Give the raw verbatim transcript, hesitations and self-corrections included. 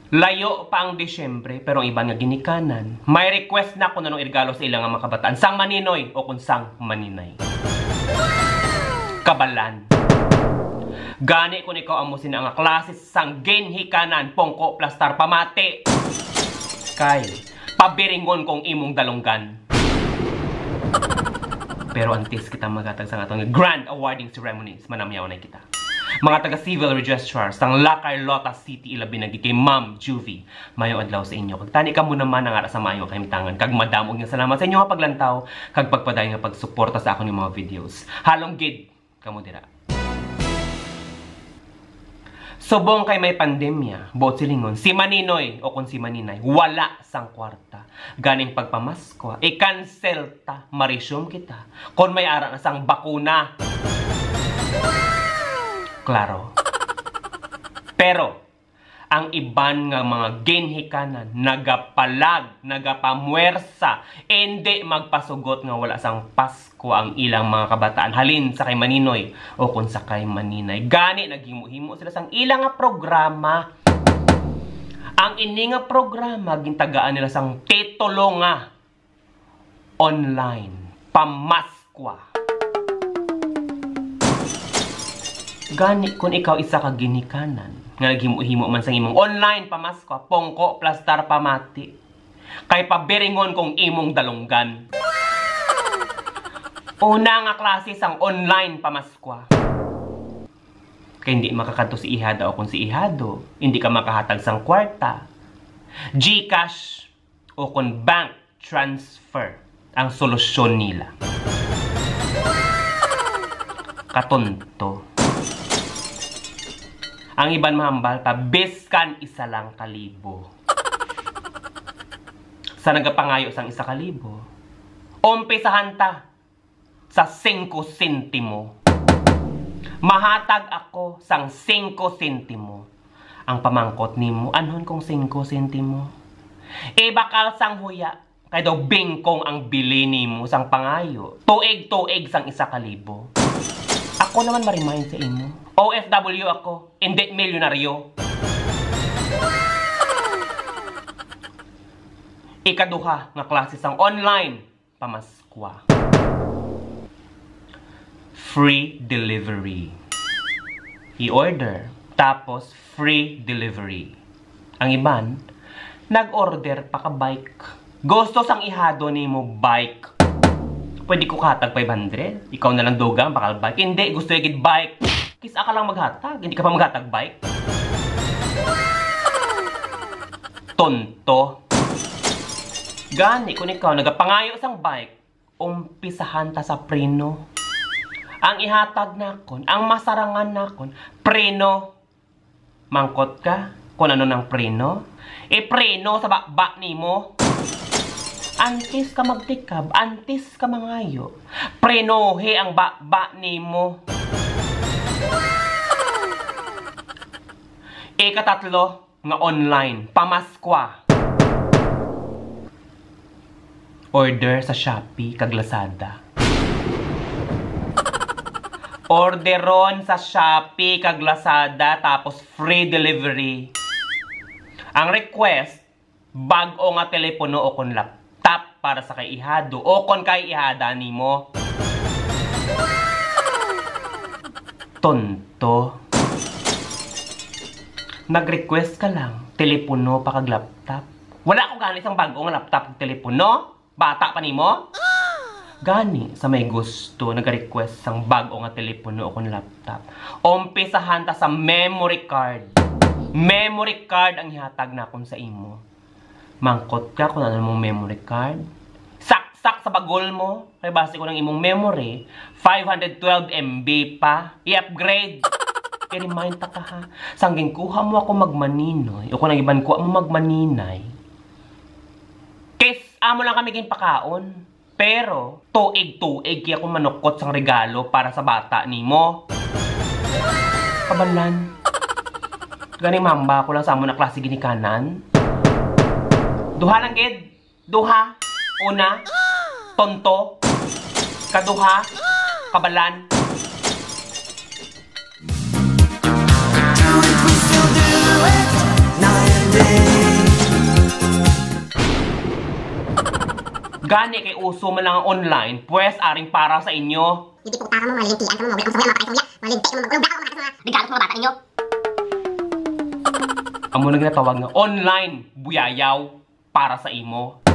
Layo pa ang Disyembre, pero ang iban nga ginikanan, may request na kung anong iregalo sa ilang mga kabataan, sang maninoy o kung sang maninay. Kabalan. Gani kung ikaw amo sina nga klase sang ginhikanan, pungko, plastar, pamati. Kay, pabiringon kong imong dalunggan. Pero antes kita maghatag sa aton grand awarding ceremonies, manamyaw na kita. Mga taga Civil Registrar sang La Carlota City, ilabi na gid kay Ma'am Juvie, mayong adlaw sa inyo. Kag tani kamo naman ang ara sa maayo kahimtangan. Kag madamo nga salamat sa inyo nga paglantaw kag pagpadayon nga pagsuporta sa akon nga mga videos. Halong gid kamo dira. Subong kay may pandemya, buot silingon, si Maninoy o kon si Maninay, wala sang kwarta. Ganing pagpamaskwa, i-cancel ta, ma-resume kita. Kon may ara na sang bakuna. Klaro. Pero, ang iban nga mga ginhikanan, nagapalag, nagapamwersa, indi magpasugot nga wala sang Pasko ang ilang mga kabataan, halin sa kay Maninoy o kon sa kay Maninay. Gani, naghimo-himo sila sang ila nga programa. Ang ini nga programa, gintagaan nila sang titulo nga Online Pamaskwa. Gani, kung ikaw isa ka ginikanan nga naghimo-himo man sang imong online pamaskwa, pungko, plastar, pamati, kay pabiringon kong imong dalunggan. Una nga klase sang online pamaskwa. Kay hindi makakadto si ihada o kung si ihado, hindi ka makahatag sang kwarta. GCash o kon bank transfer ang solusyon nila. Katonto. Ang iban mahambal pa, biskan isa lang ka libo. Sa nagapangayo sang isa ka libo, umpisahan ta sa singko sentimo. Mahatag ako sang singko sentimo. Ang pamangkot nimo, anhon kong singko sentimo? Ibakal sang huya, kay daw bingkong ang bili nimo sang pangayo. Tuig-tuig sang isa ka libo. Ako naman ma-remind sa imo. O F W ako, indi milyonaryo. Ikaduha nga klase sang online pamaskwa. Free delivery. I-order, tapos free delivery. Ang iban, nag-order pa ka bike. Gusto sang ihado nimo bike. Pwede ko kahatag five hundred. Ikaw na lang dugang, bakal bike. Hindi, gusto niya gid bike. Kis-a ka lang maghatag, hindi ka pa maghatag bike. Tonto. Gani, kung ikaw nagapangayo sang bike, umpisahan ta sa preno. Ang ihatag nakon, ang masarangan nakon, preno. Mangkot ka kung ano nang preno? Ipreno sa baba nimo. Antes ka magtikab, antes ka mangayo, prenohi ang baba nimo. Ikatatlo nga online pamaskwa. Order sa Shopee kag Lazada. Orderon sa Shopee kag Lazada, tapos free delivery. Ang request, bag-o nga telepono o kon laptop para sa kay ihado o kon kay ihada nimo. Tonto. Nag-request ka lang, telepono pa kag laptop. Wala ko gani sang bag-o nga laptop kag telepono. Bata pa nimo? Gani, sa may gusto, nag-request sang bag-o nga telepono o kon laptop. Umpisahan ta sa memory card. Memory card ang ihatag nakon sa imo. Mangkot ka kung ano mong memory card. Saksak sa bagol mo. Kay basi kung ang imong memory, five hundred twelve M B pa. I-upgrade. I-remind ta ka, ha. Sang ginkuha mo ako magmaninoy, o kung ang iban kuha mo magmaninay, kis-a mo lang kami ginpakaon. Pero, tuig-tuig kaya akong manukot sang regalo para sa bata nimo. Kabalan. Gani mamba ko lang sa amo na klase ginikanan. Duha lang gid. Duha. Una, tonto. Kaduha, kabalan. Gani kay uso man lang ang online, pwes aring para sa inyo. Hindi po tama mo, malintian ka mo, mawala ang sahuya, mapakay sahuya, malinti ka mo, magulong daw, mga mga regalo sa mga bata ninyo. Amo na ginatawag nga online buyayaw para sa imo.